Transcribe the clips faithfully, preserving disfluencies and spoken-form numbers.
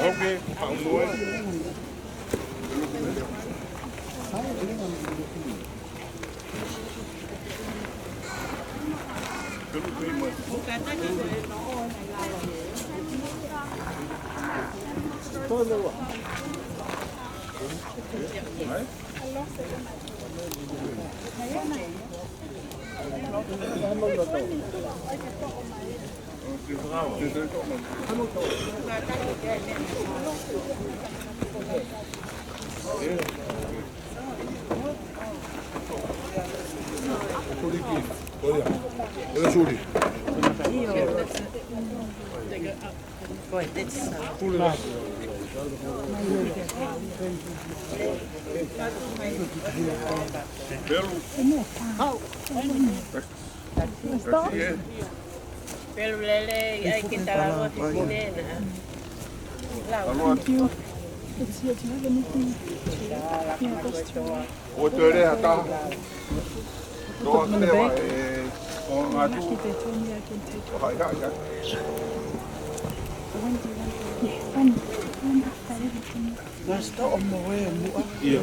Okay, pangua. Pelu lelei ai ke tala ua fifine na. Lau. Thank you. It's here. Do you have anything? Yeah, that's true. O te lea ha taha. Toa leva e o ngā tū. Lucky they told me I can take it. Hai, hai, hai. When do you want to? Yeah, when, when after everything. Nasi ta o mo e muʻa. Ia.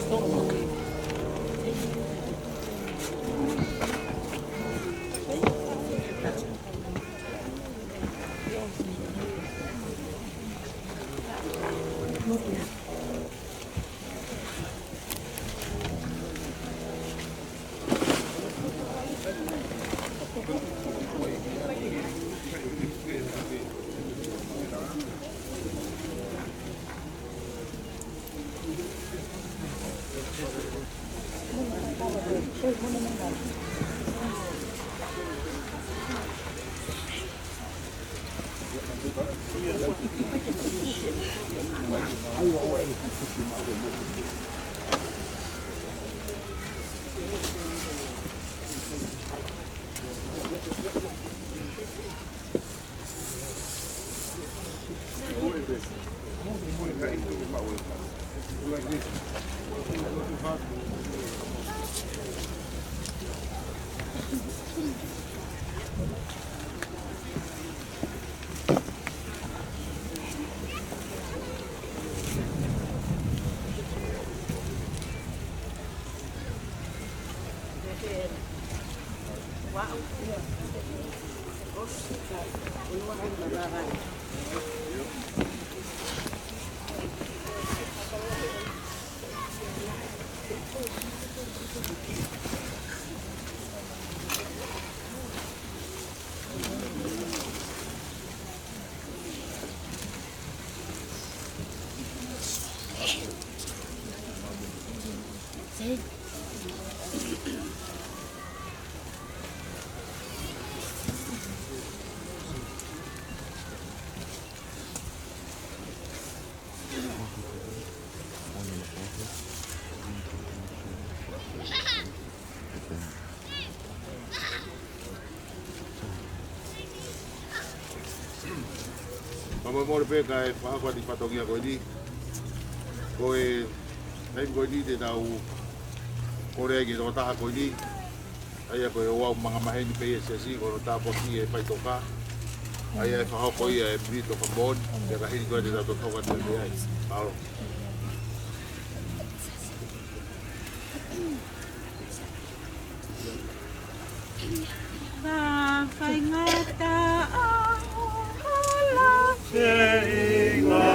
Fakamole pē kae fakahoko atu e fatongia ko eni. Ko e taimi ko eni te tau kole ai ki he tokotaha ko eni. ʻA ia ko e ouau makamaheni pē ia ʻa e siasi, ko hono tāpuaki e faʻitoka. ʻA ia ʻe fakahoko ia ʻe Pili Toka Bond, pea ka hili ko ia te tau toki hoko atu pē ai. Mālō. Ka faingataʻa ʻo hala feinga.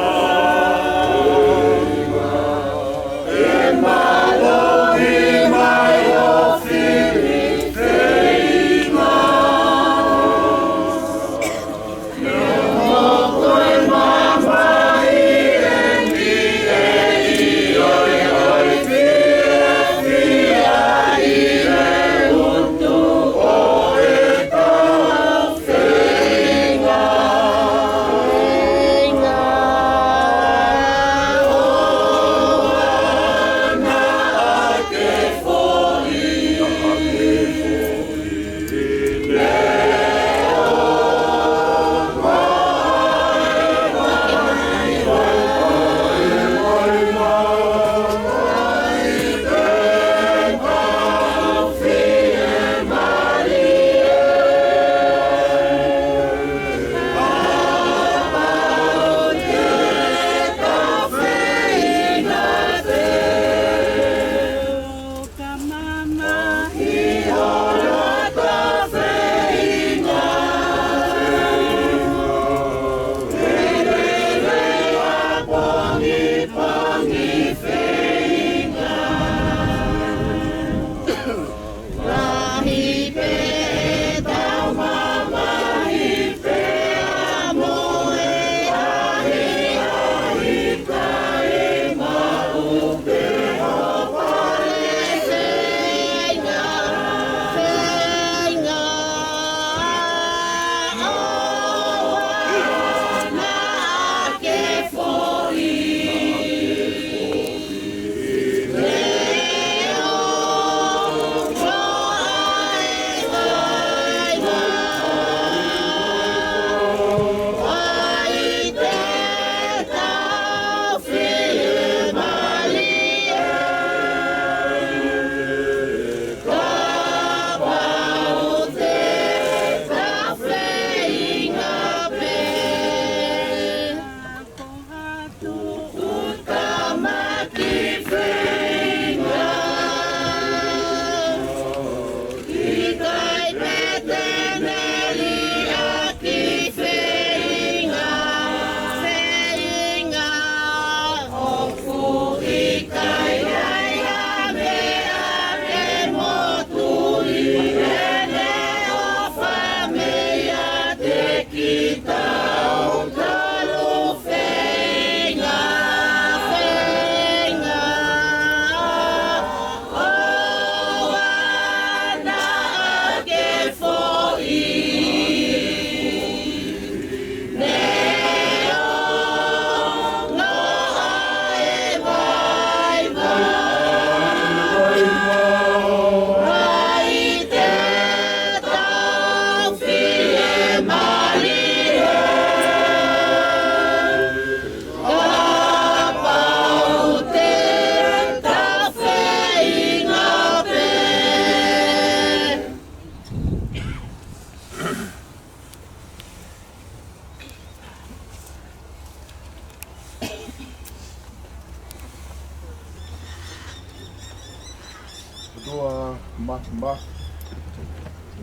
Ma, ma,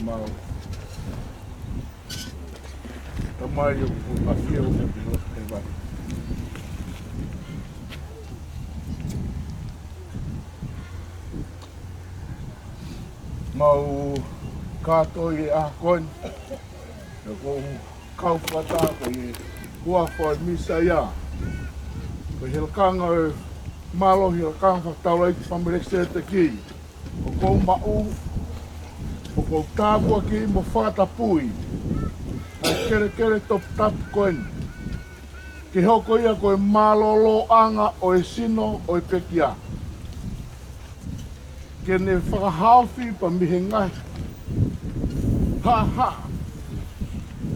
mau. Tamai ʻoku ʻafio ʻi he loto ʻi he vai. Mau kātoi ʻa e ʻaho ko eni. ʻOku ou kau fakataha ko e huafa ʻo e Mīsaia. Ko e lakanga ʻo e mālohi, lakanga fakataulaʻeiki Fāmili Melekisēteki. ʻOku ou maʻu, ʻoku ou tāpuakiʻi mo fakatapui ʻa e kelekele toputapu ko eni. Ke hoko ia ko e mālōlōʻanga ʻo e sino ʻo e pekia. Ke ne fakahaofi pea mei he ngaahi haʻahaʻa,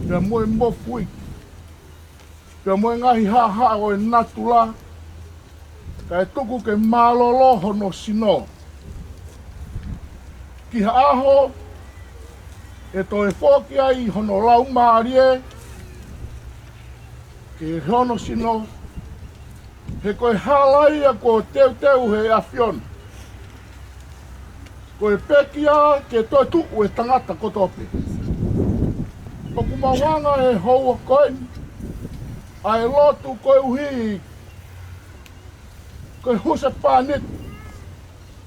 pea mo e mofuike, pea mo e ngaahi haʻahaʻa ʻo e natula, kae tuku ke mālōlō hono sino. Ki ha ʻaho ʻe toe foki ai hono laumālie ki hono sino, he ko e hala ia kuo teuteu ʻe he ʻAfiona. Ko e pekia ke toetuʻu ʻa e tangata kotoa pē. ʻOku mau hanga he houa ko eni ʻa e lotu koeʻuhi ko e husepāniti,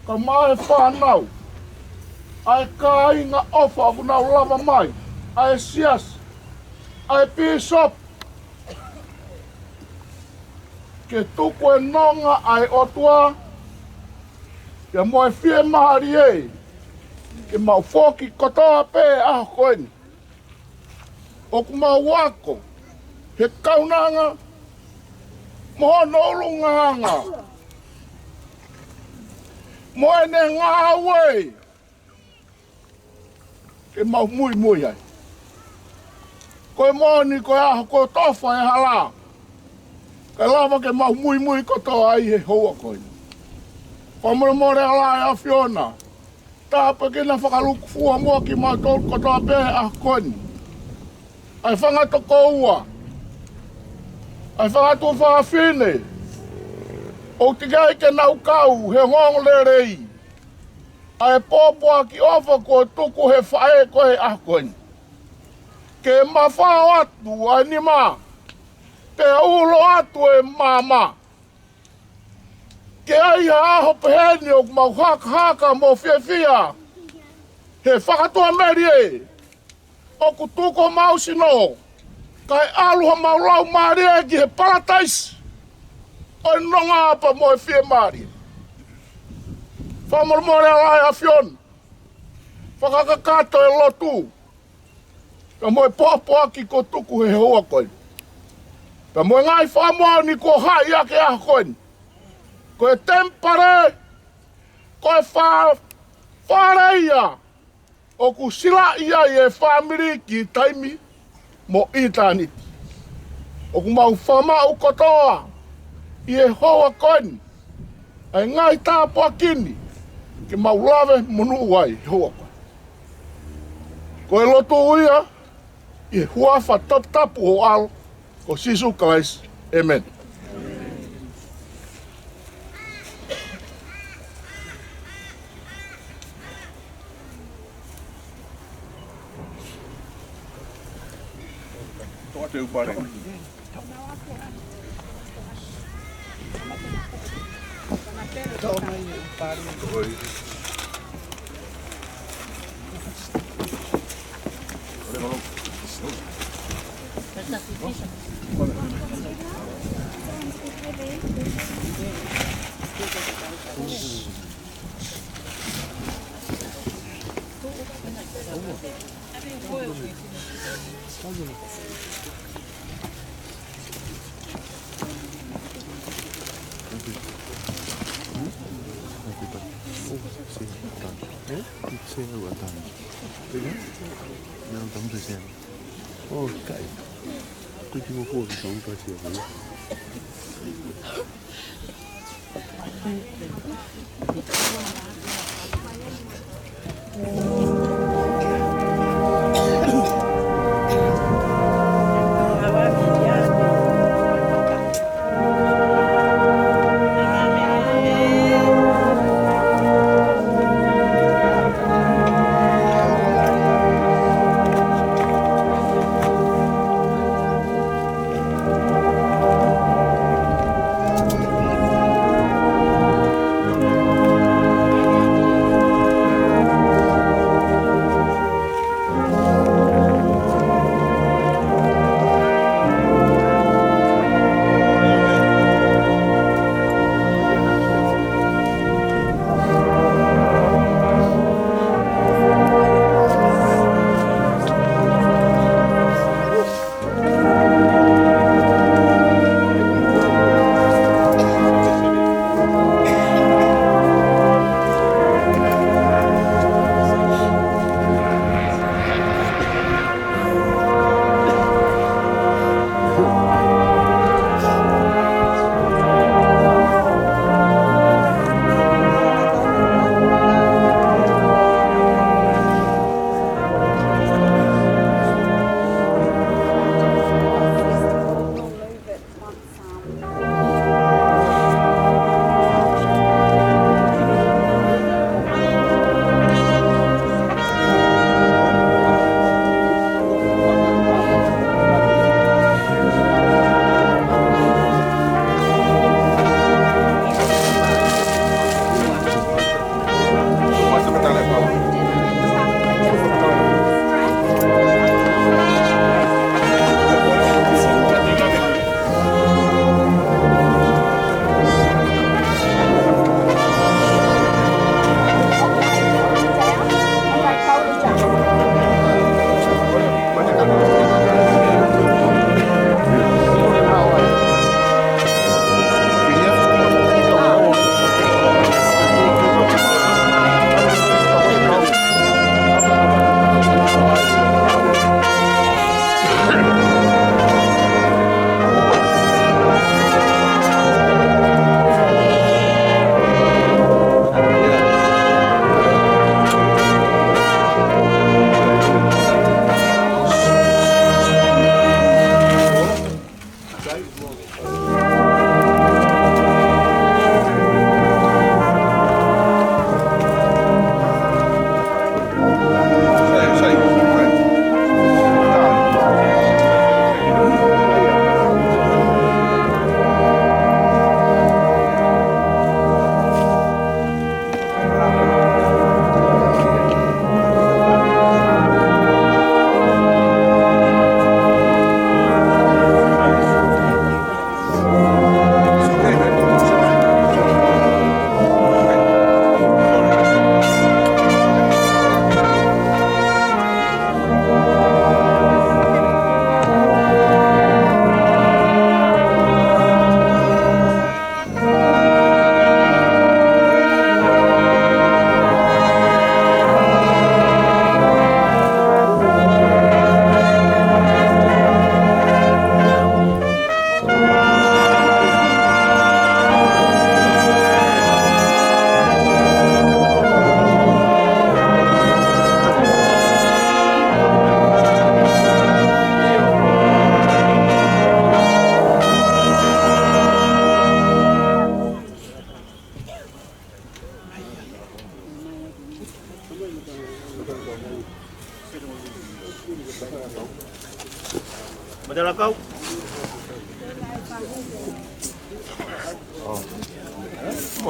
kae ʻumaʻā e fānau, ʻa e kāinga ʻofa ʻoku nau lava mai, ʻa e siasi, ʻa e pīsope, ke tuku e nonga ʻa e ʻOtua, pea mo e fiemālie, ke mau foki kotoa pē ʻaho ko eni. ʻOku mau ako he kaunanga mo hono ʻulungaanga, mo ʻene ngāue, ke mau muimui ai. Ko e moʻoni ko e ʻaho kuo tofa e hala, kae lava ke mau muimui kotoa ai he houa ko eni. Fakamolemole ʻa e ʻAfiona, tāpuekina fakalūkufua muʻa kimautolu kotoa pē he ʻaho ko eni. ʻA e fanga tokoua, ʻa e fanga tuofāfine, ʻoku teʻeki ai ke nau kau he ongoongolelei ʻa e pōpoaki ʻofa kuo tuku he faʻē ko e ʻaho ko eni. Ke mafao atu ʻa e nima, pea ulo atu e maama. Ke ʻi ai ha ʻaho pehē ni ʻoku mau hakahaka mo fiefia he fakatuʻamelie ʻoku tuku homau sino, kae ʻalu homau laumālie ki he palataisi ʻo e nonga pea mo e fiemālie. Fakamolemole ʻa e ʻAfiona, fakakakato e lotu, pea mo e pōpoaki kuo tuku he houa ko eni, pea mo e ngaahi fakamoʻoni kuo haʻi ʻaki he ʻaho ko eni. Ko e temipale, ko e fa-, fale ia ʻoku silaʻi ai e fāmili ki taimi mo ʻitāniti. ʻOku mau fakamaʻu kotoa ʻi he houa ko eni ʻa e ngaahi tāpuaki ni ke mau lave monū ai he houa ko eni. Ko e lotu ia ʻi he huafa toputapu ʻo ho ʻAlo ko Sīsū Kalaisi. ʻĒmeni.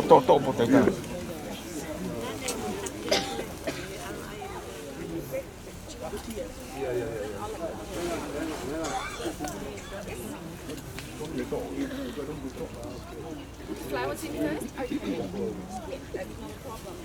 Toʻotoʻo pō taimi. Flowers in first? Okay. That's not a problem.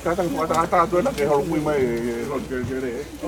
Kātaki fakatātā atu ena ke holo kui mai e, e, e, e, e, e.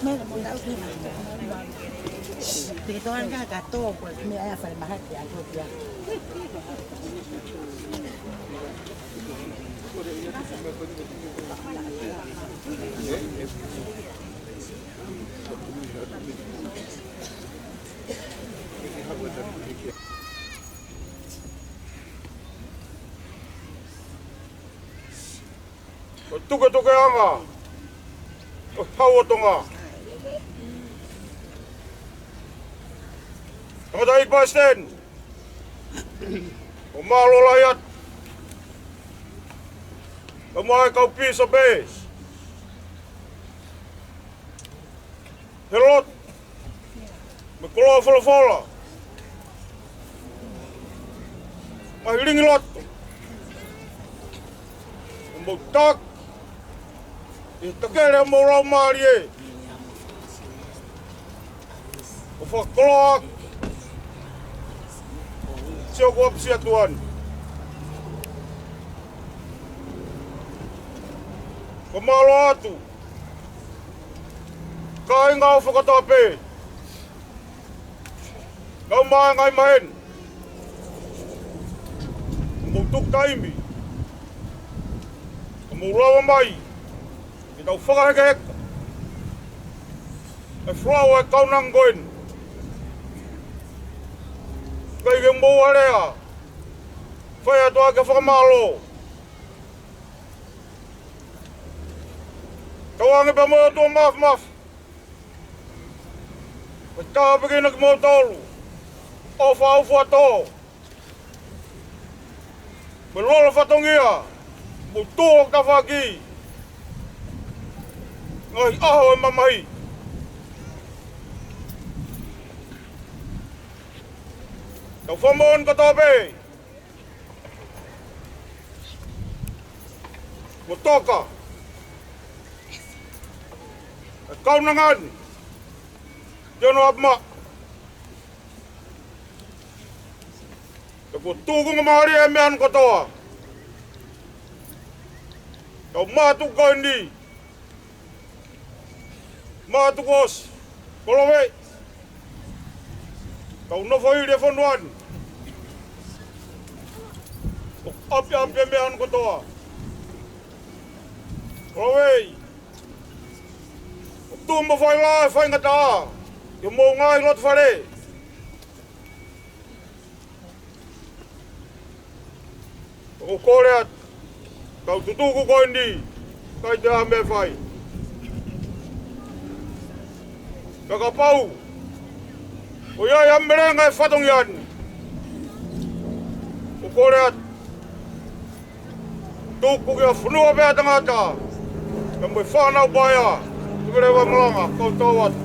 Mira, Te ke toʻo ange ka tō ko e meʻa ʻa e falemahaki ʻa ko kia. Ko e tuketukeʻanga ʻo e Hau ʻo Tonga. Tangataʻeiki Palesiteni, ʻoku mālō lahi atu. Kae ʻumaʻā e kau pīsope, he lotu mo e koloa folofola, ngaahi lilingi loto, ʻoku mou taki ʻi he takele ʻo homou laumālie ʻo fakakoloa ʻaki siʻoku ʻapisiatuani. Ko e mālō atu, kāinga ʻo fakataha pē, kae ʻumaʻā e ngaahi maheni, ʻoku mou tuku taimi ʻo mou lava mai ke tau fakahekeheka e folau ʻa e kaunanga ko eni. ʻIkai ke mou alea, fai atu ʻa e fakamālō. Tauange pē mo e ʻOtua Māfimafi, ʻo tāpuekina kimoutolu ʻo fau fuatō mo e lolo fatongia, mo e tuʻu ʻo tafaʻaki ngaahi ʻaho ʻo e mamahi. Tau fakamoʻoni kotoa pē mo toka e kaunanga ni, te ono ʻapi maʻa. Ka kuo tukunga mālie e meʻa ʻana kotoa. Tau mātuku ko eni, mātuku ʻosi, kolowe, tau nofo hili e fonua ni ʻo ʻapiʻapi e meʻa ʻana kotoa. Kolowe, ʻo tuʻu mo fai lā e faingataʻa ʻi homou ngaahi loto fale. ʻOku ou kole atu, tau tutuku ko eni, ʻikai toe ʻi ai ha meʻa ʻe fai. Ka kapau ʻoku ʻi ai ha melenga ʻi he fatongia ni, ʻoku ou kole atu, tuku ki ha fonua pē ʻa e tangata, pea mo e fānau paea. Tuku leva e malanga, kau tau atu.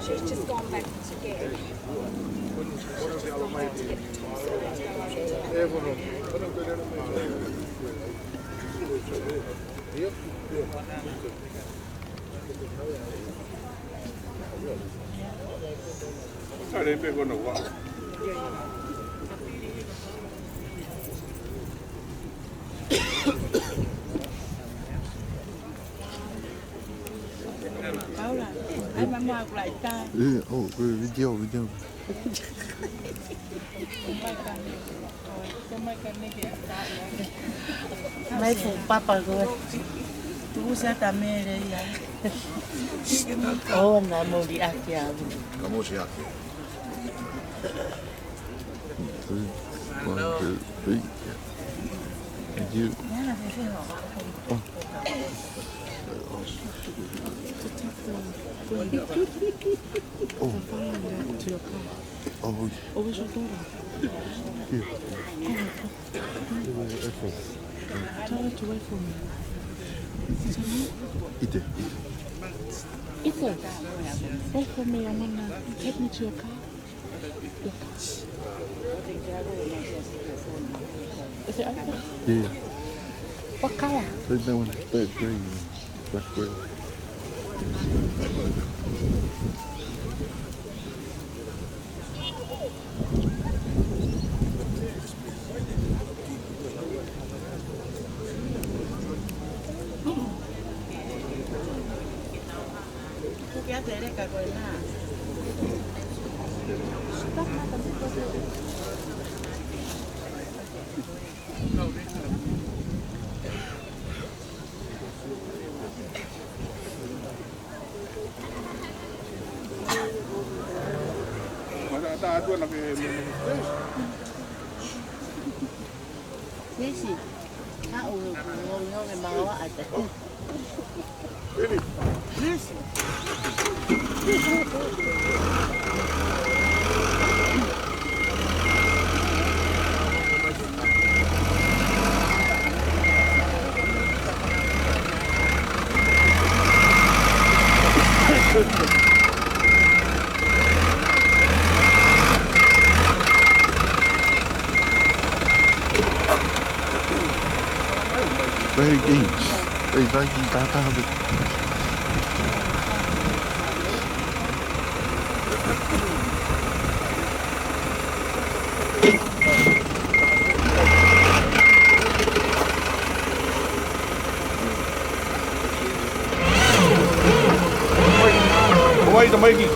She's just gone back to get, she's just gone back to get the tools. Paula, ai mamá, aku lai tā. Eh, oh, eh, video, video. Mai fu papa ko. Tu usa tamele ia. Oh, na moli ake au. Kamosi ake. One, two, three. Thank you. Oh. Oh. Oh, yeah. Oh, where's your daughter? Here. Oh, my God. Tell her to wait for me. Tell her. Ite, ite. Ite, wait for me. I'm gonna take me to your car. Is it open? Yeah. What color? They know in third grade. First grade. Sisi, haʻu he kuonga ke maua ata. Very games. Very, very, very, very. Hawaii, Hawaii.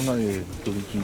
Naʻe toliki.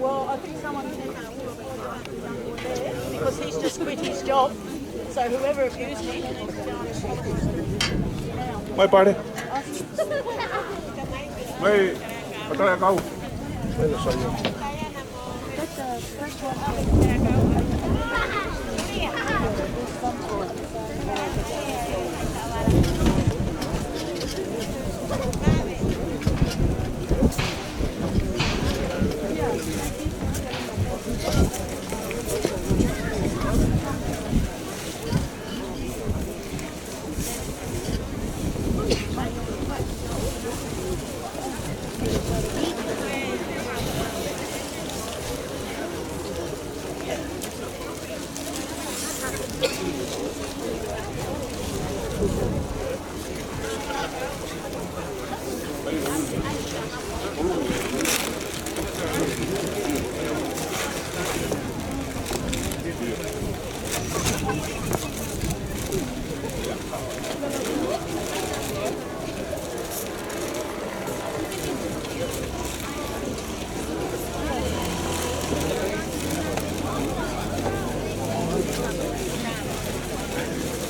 Well, I think someone, because he's just quit his job, so whoever accused me. Mai pare. Mai, patai kau.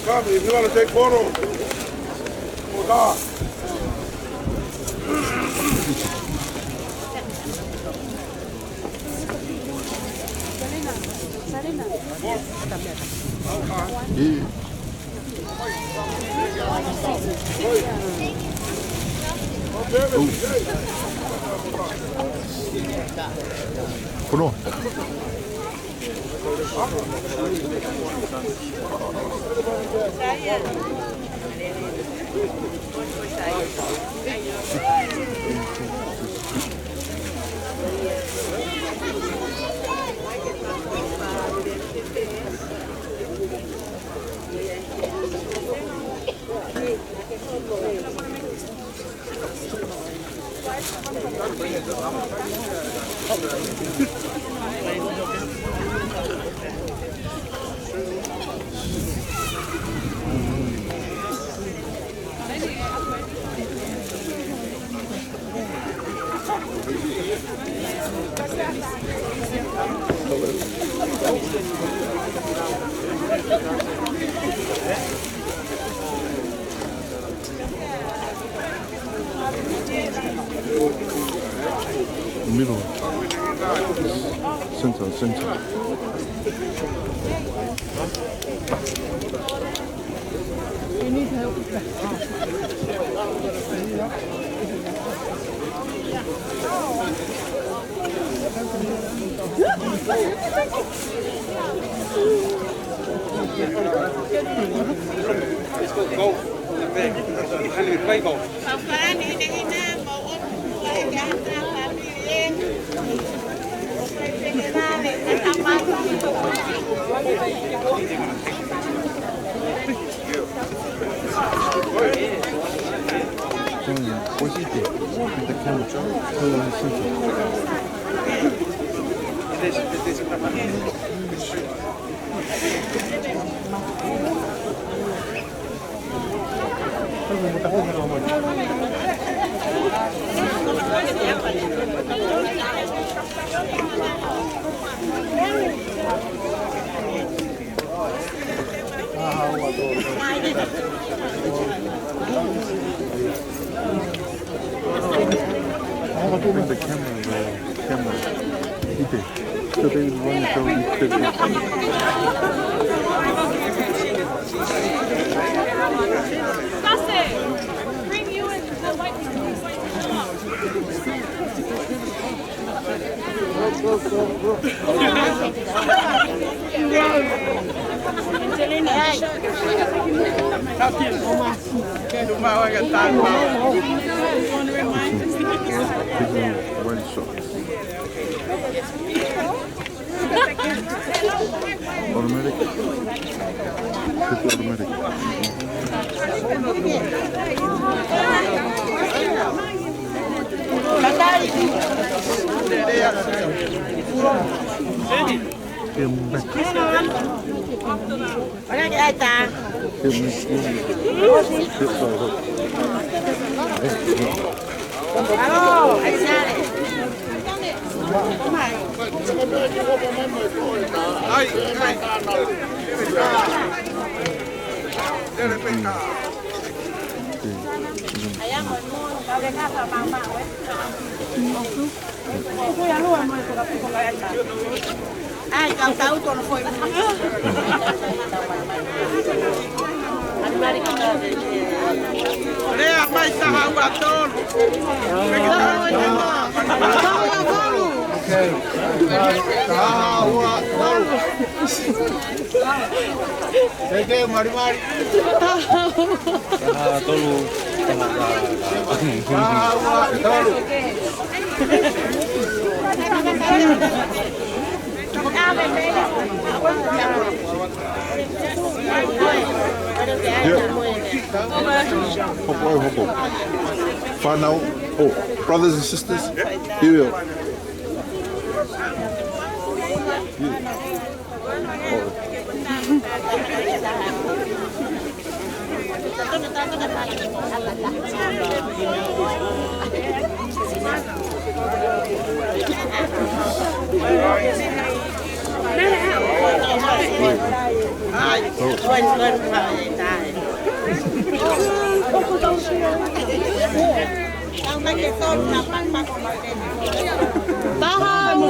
Come, if you want to take photo, go down. Middle. Center, center. Have a good one. The camera, the camera. Ite. So they run it down. Bring you and the white people. White socks. Automatic. It's automatic. ʻAi, kau tau tono foʻi. Lea mai taha ua tolu. Taha ua tolu. Taha ua tolu. Teke, mari, mari. Taha tolu. Taha ua tolu. Hopo, hopo. Fānau, oh, brothers and sisters, here we are. Taha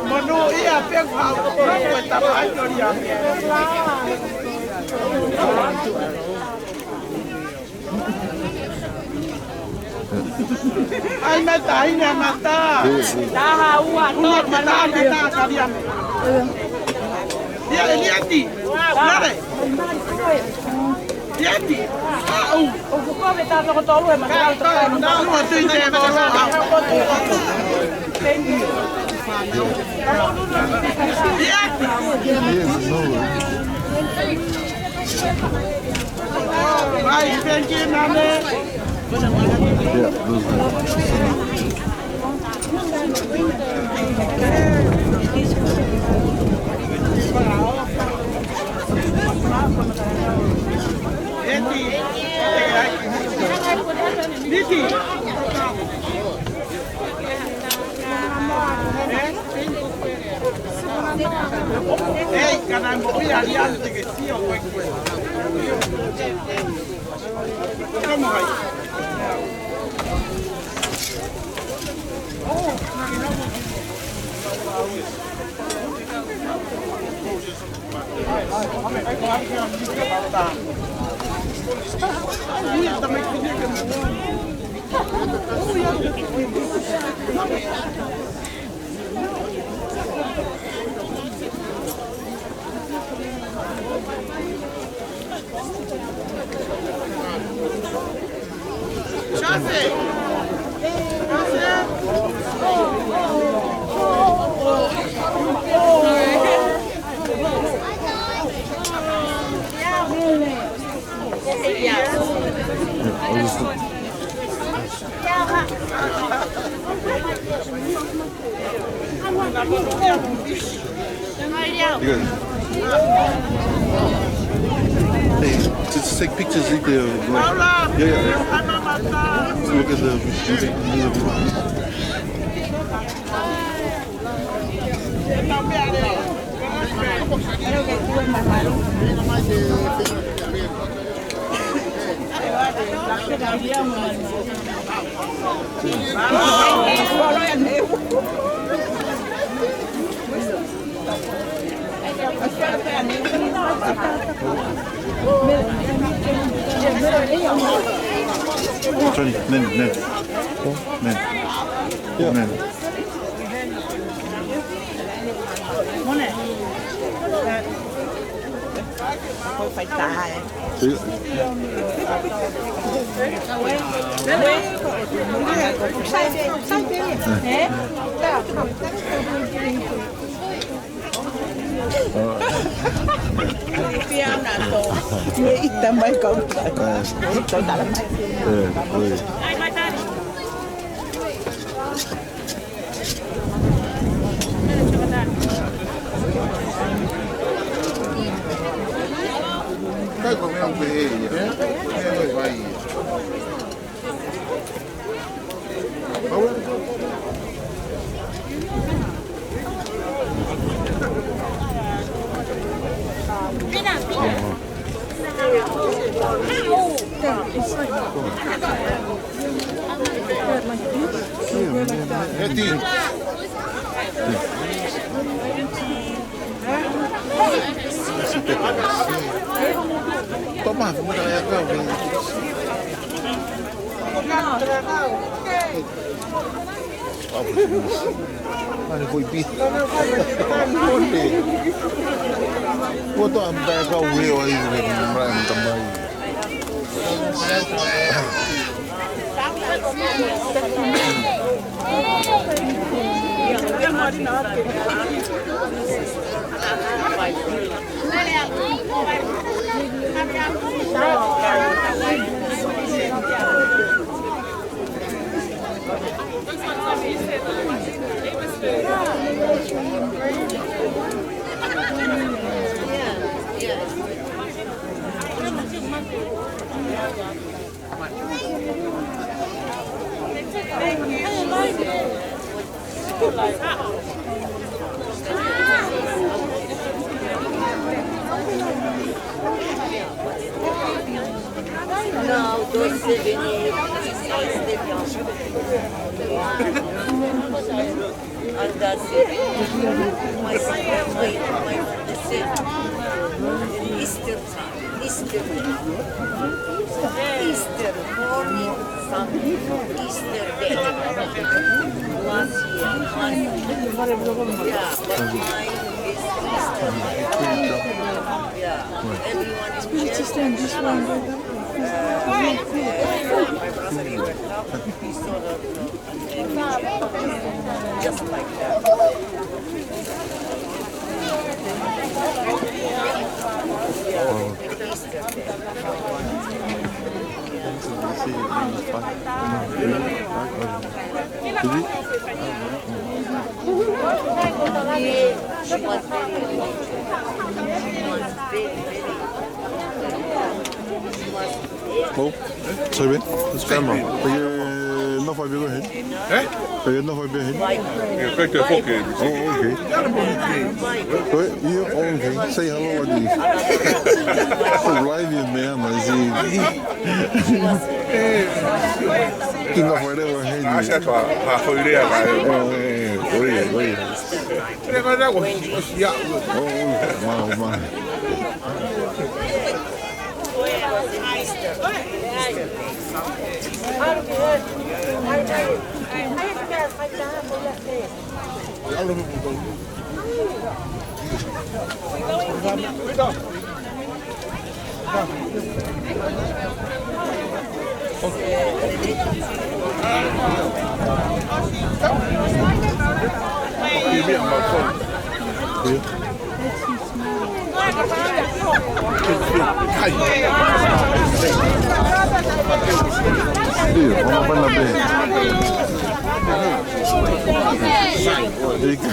Monūʻia pē kuo hau ko e tapa ai tori a. Ai, mata, ai, mata. Taha ua, tolu, mata, mata, kariam. Ia, Eliati. Lare. Eliati. Au. ʻOku kove tā toko tolu e mata. Tau, tau, tau, tui te volo. Thank you. Eliati. Vai, thank you, Nane. Ei, kana mo ia, ia, te ke sio, koe, koe. You guys. Hey, just take pictures right there. Like, yeah, yeah, yeah. Look at the, look at the, look at the Johnny, men, men. Men. Yeah. Men. Toma, vamos a ver acá. Ani ko i pi. Kote. Kote am tae kau ue o ai ke mara am tamai. Não, doze, seven, eight, six, seven. And that's it. My, my, my, the same. Easter time. Easter day. Easter morning, Sunday. Easter day. Last year, last year. Yeah, but mine is Easter day. Yeah, everyone in church. Just stand this one, brother. Uh, yeah, my brother, he went up. He saw the Just like that. She was very, she was very, she was Hello? Sorry, man. Are you not five years ahead? Eh? Are you not five years ahead? Yeah, correct, okay. Oh, okay. Wait, you okay? Say hello, Adi. Live in man, I see. King of whatever head. Ah, that's why. Ah, for you there, right? Oh, yeah, yeah, yeah. Oh, yeah, yeah. Oh, wow, wow. Ndio, wanafanya bei. Ika.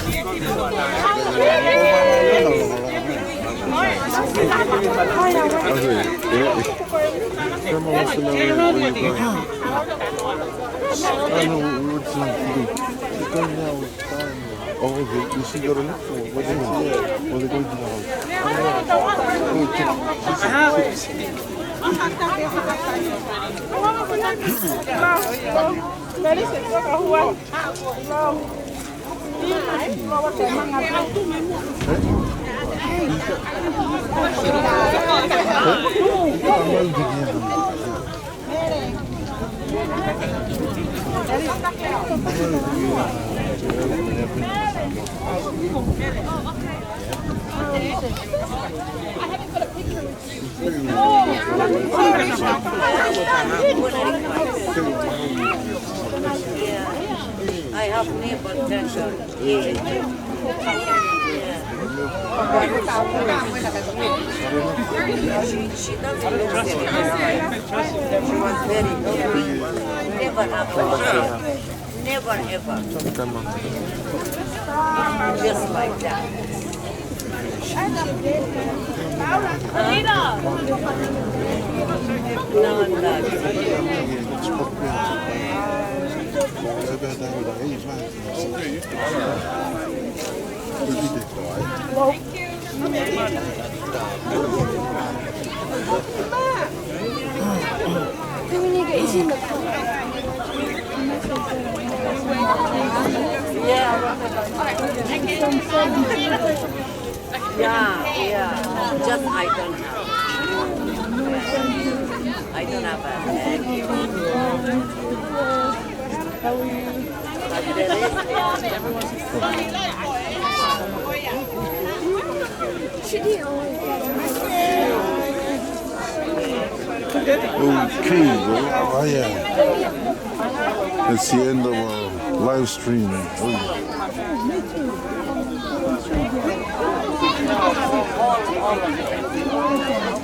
Ase, eh, eh. Kama wasina we, we, we. I know what, what to do. You come now. Oh, okay. You see, got a look for what they want. What they going to do now. Oh, chips, chips, chips. I have never done that. Yeah. She, she doesn't look very nice. She was very good. Never happened. Never ever. Just like that. No, no. Yeah, yeah. Just I don't have. I don't have a bag. How are you? Okay, bro. Oh, yeah. It's the end of our live stream. Oh, yeah.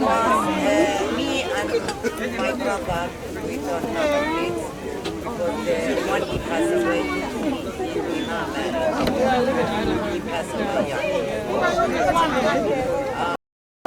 Uh, me and my brother, we don't have kids because the one he passed away, he passed away young.